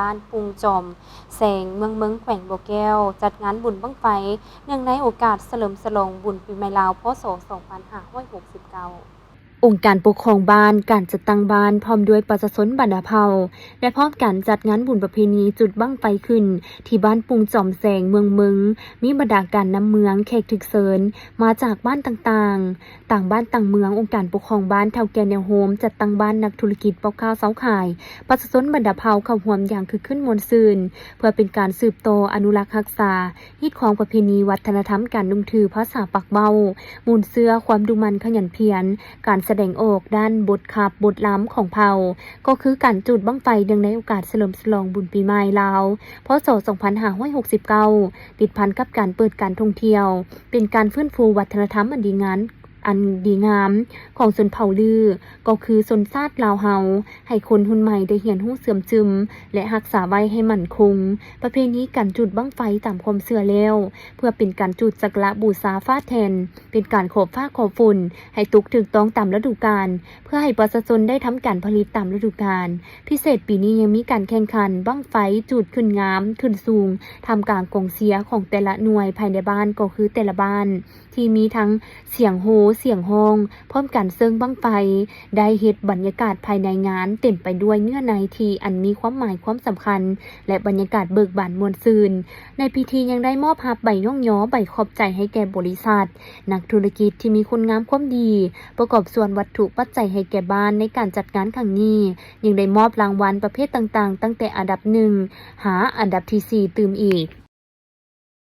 ບ້ານປຸ່ງຈອມແຊງ ເມືອງເມິງ ແຂວງບໍ່ແກ້ວ ຈັດງານບຸນບັ້ງໄຟ ເນື່ອງໃນໂອກາດສະເຫຼີມສະຫຼອງບຸນປີໃໝ່ລາວ ພ.ສ. ສອງພັນຫ້າຮ້ອຍຫົກສິບເກົ້າ. ອົງການປົກຄອງບ້ານ, ການຈັດຕັ້ງບ້ານ ພ້ອມດ້ວຍປະຊາຊົນບັນດາເຜົ່າ ໄດ້ພ້ອມກັນຈັດງານບຸນປະເພນີຈຸດບັ້ງໄຟຂຶ້ນ ທີ່ບ້ານປຸ່ງຈອມແຊງ ເມືອງເມິງ, ມີບັນດາການນຳເມືອງ, ແຂກຖືກເຊີນມາຈາກບ້ານຕ່າງໆ, ຕ່າງບ້ານຕ່າງເມືອງ, ອົງການປົກຄອງບ້ານ, ເຖົ້າແກ່ແນວໂຮມ, ຈັດຕັ້ງບ້ານ, ນັກທຸລະກິດ, ພໍ່ຄ້າຊາວຂາຍ, ປະຊາຊົນບັນດາເຜົ່າເຂົ້າຮ່ວມຢ່າງຄຶກຄື້ນມ່ວນຊື່ນ ເພື່ອເປັນການສືບຕໍ່ອະນຸລັກຮັກສາ ຮີດຄອງປະເພນີວັດທະນະທຳການນຸ່ງຖື ພາສາປາກເວົ້າ, ມູນເຊື້ອ, ຄວາມດຸໝັ່ນຂະຫຍັນພຽນ, ການສະແດງອອກດ້ານບົດຂັບ, ບົດລຳຂອງເຜົ່າ, ກໍຄືການຈູດບັ້ງໄຟເນື່ອງໃນໂອກາດສະເຫຼີມສະຫຼອງບຸນປີໃໝ່ລາວ ພ.ສ. ສອງພັນຫ້າຮ້ອຍຫົກສິບເກົ້າ ຕິດພັນກັບການເປີດການທ່ອງທ່ຽວ, ເປັນການຟື້ນຟູວັດທະນະທຳອັນດີງາມ ອັນດີງາມຂອງຊົນເຜົ່າລື ກໍຄືຊົນຊາດລາວເຮົາ ໃຫ້ຄົນຮຸ່ນໃໝ່ໄດ້ຮຽນຮູ້ເຊື່ອມຊຶມ ແລະ ຮັກສາໄວ້ໃຫ້ໝັ້ນຄົງ. ປະເພນີການຈູດບັ້ງໄຟຕາມຄວາມເຊື່ອແລ້ວ ເພື່ອເປັນການຈູດສັກກາລະບູຊາຟ້າແທນ, ເປັນການຂໍຟ້າຂໍຝົນໃຫ້ຕົກຖືກຕ້ອງຕາມລະດູການ, ເພື່ອໃຫ້ປະຊາຊົນໄດ້ທຳການຜະລິດຕາມລະດູການ. ພິເສດປີນີ້ຍັງມີການແຂ່ງຂັນບັ້ງໄຟຈູດຂຶ້ນງາມ, ຂຶ້ນສູງ, ທ່າມກາງກອງເຊຍຂອງແຕ່ລະໜ່ວຍພາຍໃນບ້ານ ກໍຄືແຕ່ລະບ້ານ ທີ່ມີທັງສຽງໂຮ, ສຽງຮ້ອງ, ພ້ອມການເຊິ່ງບັ້ງໄຟ, ໄດ້ເຮັດບັນຍາກາດພາຍໃນງານເຕັມໄປດ້ວຍເນື້ອໃນທີ່ອັນມີຄວາມໝາຍຄວາມສຳຄັນ ແລະ ບັນຍາກາດເບີກບານມ່ວນຊື່ນ. ໃນພິທີຍັງໄດ້ມອບຮັບໃບຍ້ອງຍໍ, ໃບຂອບໃຈໃຫ້ແກ່ບໍລິສັດ, ນັກທຸລະກິດທີ່ມີຄຸນງາມຄວາມດີ, ປະກອບສ່ວນວັດຖຸປັດໄຈໃຫ້ແກ່ບ້ານໃນການຈັດງານຄັ້ງນີ້, ຍັງໄດ້ມອບລາງວັນປະເພດຕ່າງໆ ຕັ້ງແຕ່ອັນດັບໜຶ່ງຫາອັນດັບທີສີ່ຕື່ມອີກ.